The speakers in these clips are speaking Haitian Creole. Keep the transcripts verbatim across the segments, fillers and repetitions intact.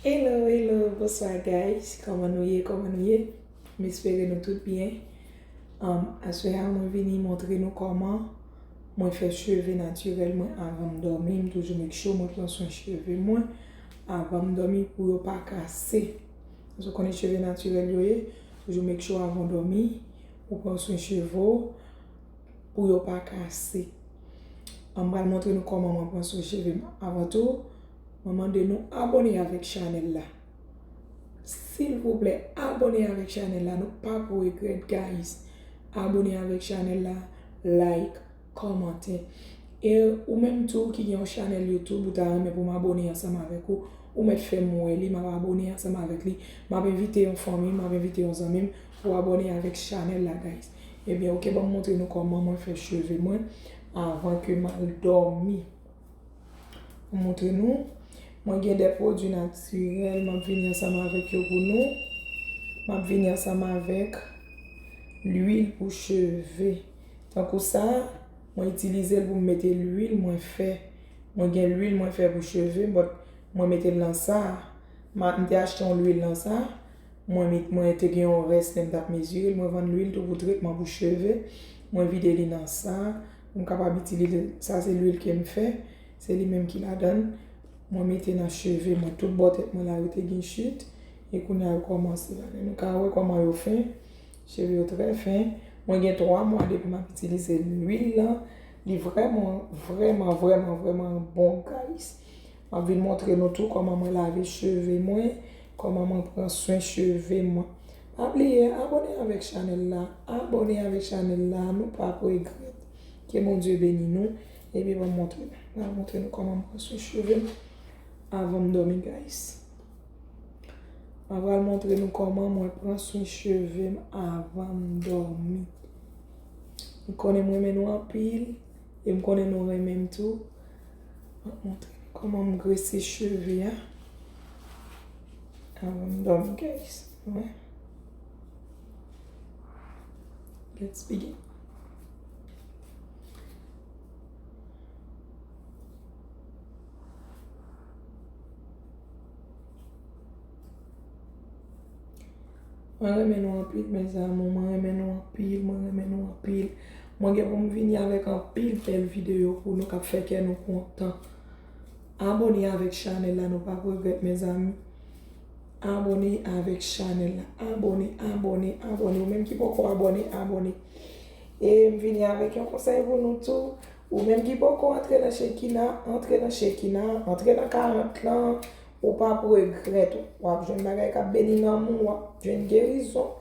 Hello, hello, bonswa guys. Kòman nou ye? Kòman nou ye? M espere nou tout byen. Um, aswè a, mwen vini montre nou kòman mwen fè cheve natirèl mwen avan m dòmi. M toujou make sure mwen pran swen cheve mwen avan m dòmi pou yo pa kase. Paske w konnen cheve natirèl yo ye, toujou make sure avan w dòmi, ou pran swen cheve w pou yo pa kase. An, m pral montre nou kòman mwen pran swen cheve m. Avan tou, mwen mande nou abòne avèk chanèl la. Silvouplè, abòne avèk chanèl la. Nou p ap regrèt, guys. Abòne avèk chanèl la, like, kòmante. E ou menm tou ki gen yon chanèl YouTube, ou ta renmen pou m abòne ansanm avèk ou, ou mèt fè m wè li, m ap abòne ansanm avèk li. M ap envite yon fanmi, m ap envite yon zanmi m pou abòne avèk chanèl la, guys. Ebyen, oke, ban m montre nou kòman mwen fè cheve mwen avan ke m al dòmi. Mwen montre nou. Mwen gen de pwodui natirèl, m ap vini ansanm avèk yo pou nou. M ap vini ansanm avèk lwil pou cheve. Tankou sa, mwen itilize l pou m mete lwil mwen fè. Mwen gen lwil mwen fè pou cheve, but mwen mete l nan sa. Ma-, m te achte yon lwil nan sa. Mwen met, mwen te gen yon rès lè m t ap mezire l, mwen vann lwil tou pou tretman pou cheve. Mwen vide li nan sa, pou m kapab itilize. Sa se lwil ke m fè, se li menm ki ladan l. Mwen mete nan cheve mwen, tout bò tèt mwen la yo te gen chit. E kounye a yo kòmanse la. Nou ka wè kòman yo fen. Cheve yo trè fen. Mwen gen twa mwa depi m ap itilize lwil la. Li vrèman, vrèman, vrèman, vrèman bon, guys. M ap vin montre nou tou kòman mwen lave cheve mwen, kòman mwen pran swen cheve mwen. Pa bliye, abòne avèk chanèl la. Abòne avèk chanèl la, nou p ap regrèt. Ke Bondye beni nou. Epi ban m montre nou. M ap montre nou kòman m pran swen cheve m avan m dòmi, guys. Mwen pral montre nou kòman mwen pran swen cheve m avan m dòmi. M konnen m renmen nou anpil, e m konnen nou renmen m tou. Mwen ap montre nou kòman m grese cheve a avan m dòmi, guys. Wè. Let's begin. Mwen renmen nou anpil, mes amours. Mwen renmen nou anpil, mwen renmen nou anpil. Mwen gen pou m vini avèk anpil bèl videyo pou nou k ap fè kè nou kontan. Abòne avèk chanèl la, nou p ap regrèt, mes amours. Abòne avèk chanèl la. Abòne, abòne, abòne. Ou menm ki poko abòne, abòne. E m vini avèk yon konsèy pou nou tou. Ou menm ki poko antre nan Shekinah, antre nan Shekinah, antre nan karant lan, ou p ap regrèt. W ap jwenn bagay k ap beni nanm ou, w ap jwenn gerizon,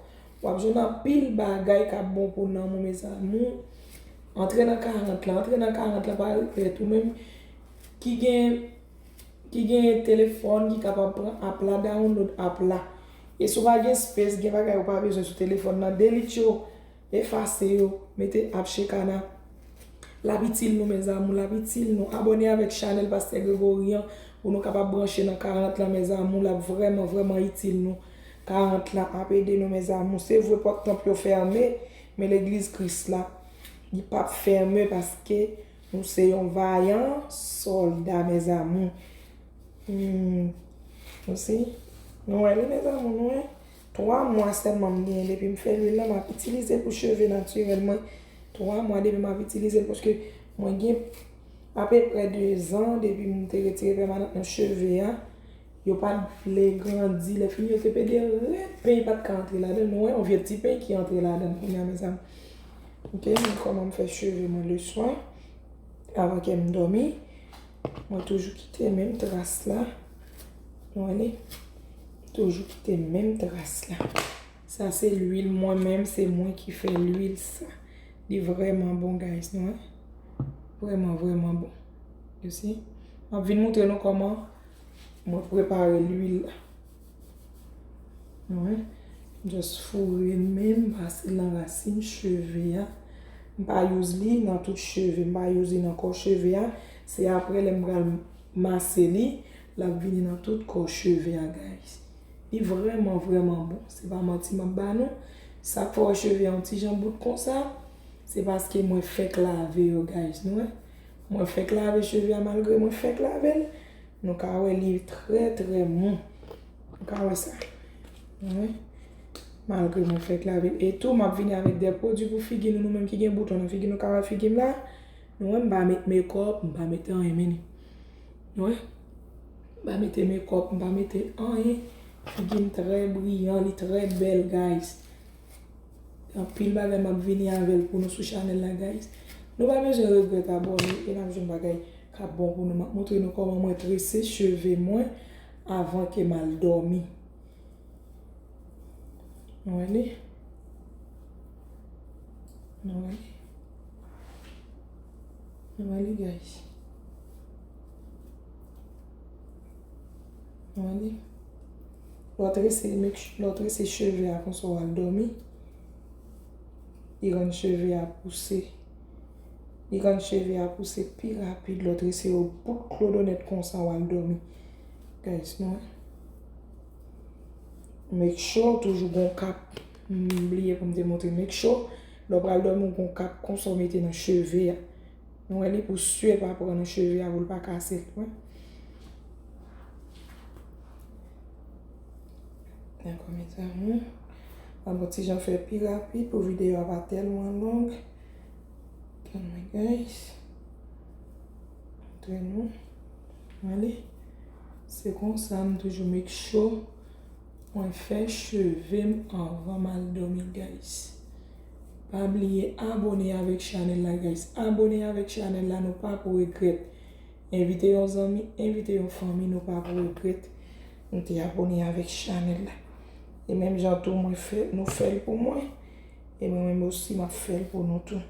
w ap jwenn anpil bagay k ap bon pou nanm ou, mes amours. Antre nan karant lan, antre nan karant lan, pa regrèt. Ou menm ki gen ki gen telefòn ki kapab pran app la, download app la. E si w pa gen space, gen bagay ou pa bezwen sou telefòn nan, delete yo, efase yo, mete app Shekinah. L ap itil nou, mes amours, l ap itil nou. Abòne avèk chanèl Pastè Gregory an pou nou kapab branche nan karant lan, mes amours, l ap vrèman, vrèman itil nou. Karant lan ap ede nou, mes amours. Se vre, pòt tanp yo fèmen, men legliz Kris la, li p ap fèmen paske nou se yon vayan sòlda, mes amours. Hmm. Nou si? Nou wè li, mes amours, nou wè? Twa mwa sèlman m genyen depi m fè lwil lan, m ap itilize l pou cheve natirèl mwen. Twa mwa depi m ap itilize l, paske mwen gen apeprè de zan depi m te retire pèmanant nan cheve a. Yo pa t vle grandi. Lè fini, yo te pede rèd peny pa t ka antre ladan l. Nou wè yon vye ti peny ki antre ladan l kounye a, mes amours. Ok, men kòman m fè cheve mwen leswa, avan ke m dòmi. Mwen toujou kite menm tras la. Nou wè li? Toujou kite menm tras la. Sa se lwil, mwen menm, se mwen ki fè lwil sa. Li vrèman bon, guys, nou wè? Vrèman, vrèman bon. You see? M ap vin montre nou kòman mwen prepare lwil la. Wi. Just foure l menm, pase l nan rasin cheve a. M pa use li nan tout cheve, m pa use li nan kò cheve a. Se apre lè m pral mase li, l ap vini nan tout kò cheve a, guys. Li vrèman, vrèman bon. Se pa manti m ap ba nou. Sa k fè w wè cheve a yon ti jan bout konsa, se paske mwen fèk lave yo, guys. Nou wè? Mwen fèk lave cheve a, malgre mwen fèk lave l. Nou ka wè li trè, trè mou. Ou ka wè sa. Wi. Malgre mwen fèk lave l. E tou, m ap vini avèk de pwodui pou figi nou, nou menm ki gen bouton nan figi nou, ka wè figi m la. Nou wè, m pa met makeup, m pa met anyen, men. Nou wè? M pa mete makeup, m pa mete anyen. Figi m trè briyan, li trè bèl, guys. Anpil bagay m ap vini avè l pou nou sou chanèl la, guys. Nou pa bezwen regrèt abòne e n ap jwenn bagay k ap bon pou nou. M ap montre nou kòman mwen trese cheve mwen avan ke m al dòmi. Nou wè li? Nou wè li? Nou wè li, guys? Nou wè li? Lè w trese, make su-, lè w trese cheve a konsa w al dòmi, li rann cheve a pouse. Li rann cheve a pouse pi rapid lè w trese yo bout klodonèt konsa w al dòmi. Guys, nou wè? Make sure w toujou gon kap. M bliye pou m te montre. Make sure, lè w pral dòmi, w gon kap konsa w mete nan cheve a. Nou wè li pou sye pa pran nan cheve a pou l pa kase l, wi. Dakò, mezanmi. An bon ti jan fè pi rapid pou videyo a pa tèlman long. Tann mwen, guys. Montre nou. Wè li. Se konsa m toujou make sure mwen fè cheve m anvan m al dòmi, guys. Pa bliye abòne avèk chanèl la, guys. Abòne avèk chanèl la, nou pa pou regrèt. Envite yon zanmi, envite yon fanmi, nou pa pou regrèt. Nou te abòne avèk chanèl la. E menm jan tou, mwen fè, nou fè l pou mwen. E mwen menm osi, m ap fè l pou nou tou.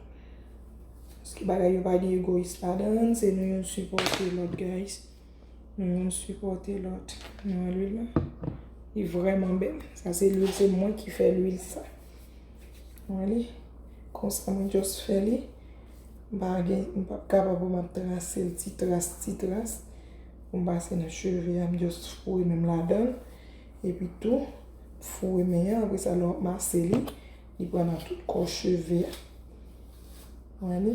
Paske bagay yo pa gen egoyis ladan l, se nou youn sipòte lòt, guys. Nou youn sipòte lòt. Nou wè lwil la? Li vrèman bèl. Sa se lwil, se mwen ki fè lwil sa. Nou wè li? Konsa mwen just fè li. M pa gen, m p ap kapab pou m ap trase l ti tras, ti tras. Pou m pase nan cheve a, m just foure men m ladan l. Epi tou, foure men an, apre sa, lè w ap mase li, li pran nan tout kò cheve a. Wè li?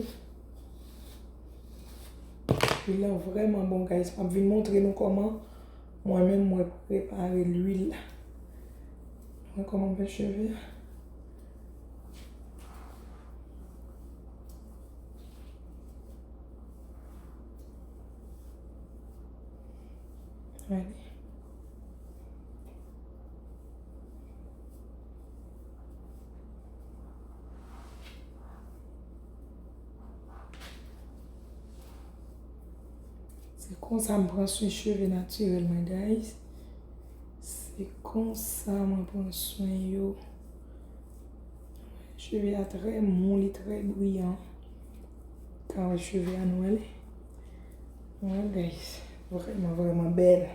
Lwil lan vrèman bon, guys. M ap vin montre nou kòman mwen menm mwen prepare lwil la. Mwen kòman m fè cheve a. Wè li? Se konsa m pran swen cheve natirèl mwen, guys. Se konsa mwen pran swen yo. Cheve a trè mou, li trè briyan. Ka wè cheve a, nou wè li? Nou wè, guys? Vrèman, vrèman bèl.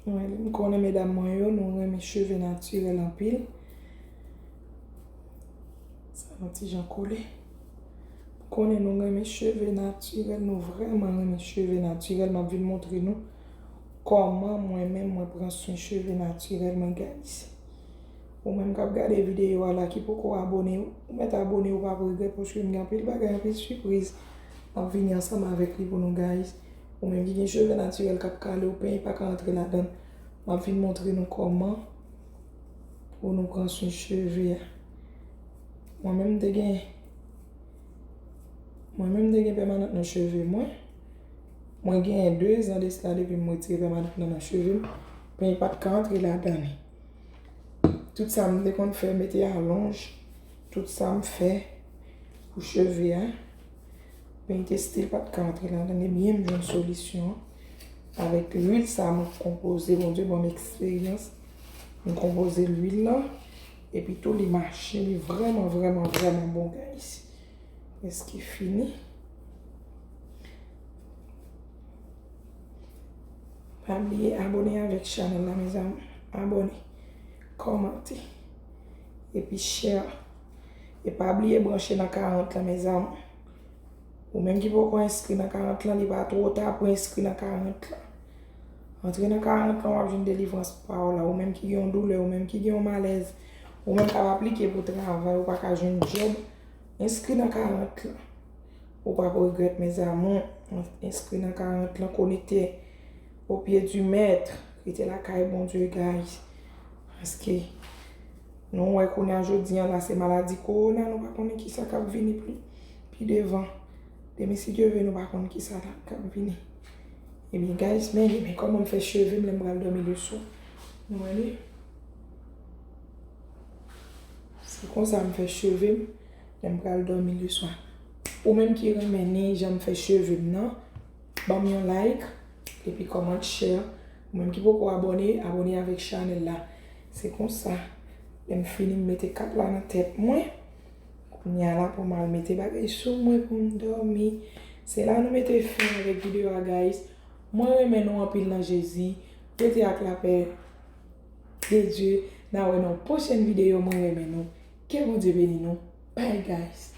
Wè, m konnen medam mwen yo, nou renmen cheve natirèl anpil. Sa yon ti jan kole. M konnen nou renmen cheve natirèl, nou vrèman renmen cheve natirèl. M ap vin montre nou kòman mwen menm mwen pran swen cheve natirèl mwen, guys. Ou menm k ap gade videyo a la ki poko abòne, ou mèt abòne, ou p ap regrèt, paske m gen anpil bagay, anpil sipriz. M ap vini ansanm avèk li pou nou, guys. Ou menm ki gen cheve natirèl k ap kale w, penyen pa ka antre ladan l. M ap vin montre nou kòman pou nou pran swen cheve a. Mwen menm, m te gen, mwen menm, m te gen pèmanant nan cheve mwen. Mwen genyen de zan de sila depi m retire pèmanant lan nan cheve m. Penyen pa t ka antre ladan li. Tout sa m te konn fè, mete alonj, tout sa m fè pou cheve a, penyen te still pa t ka antre ladan. Ebyen, m jwenn solisyon an. Avèk lwil sa, mwen konpoze, Bondye ban m eksperyans. M konpoze lwil lan. Epi tou, li mache, li vrèman, vrèman, vrèman bon, guys. Prèske fini. Pa bliye abone avèk chanèl la, mezanmi. Abone, kòmante, epi share. E pa bliye branche nan karant lan, mezanmi. Ou menm ki poko enskri nan karant lan, li pa twò ta pou enskri nan karant lan. Antre nan karant lan, w ap jwenn delivrans pa w la. Ou menm ki gen yon doulè, ou menm ki gen yon malèz, ou menm k ap aplike pou travay, ou pa ka jwenn djòb, enskri nan karant lan. Ou p ap regrèt, mes amours. Enskri nan karant lan, konekte au pied du maître. Rete lakay Bondye, guys. Paske nou wè kounye a jodi an la, se maladi kowona, nou pa konnen kisa k ap vini pi, pi devan. Demen, si Dye vle, nou pa konn kisa la k ap vini. Ebyen, guys, men, men kòman m fè cheve m lè m pral dòmi le swa. Nou wè li? Se konsa m fè cheve m lè m pral dòmi le swa. Ou menm ki renmen ni jan m fè cheve m nan, ban m yon like, epi kòmant, share. Ou menm ki poko abòne, abòne avèk chanèl la. Se konsa, lè m fini, m mete kat la nan tèt mwen. Kounye a la pou m al mete bagay sou mwen pou m dòmi. Se la nou mete fen avèk videyo a, guys. Mwen renmen nou anpil nan Jezi. Rete ak lapè de Dye. N a wè nan pwochèn videyo. Mwen renmen nou. Ke Bondye beni nou. Bye, guys.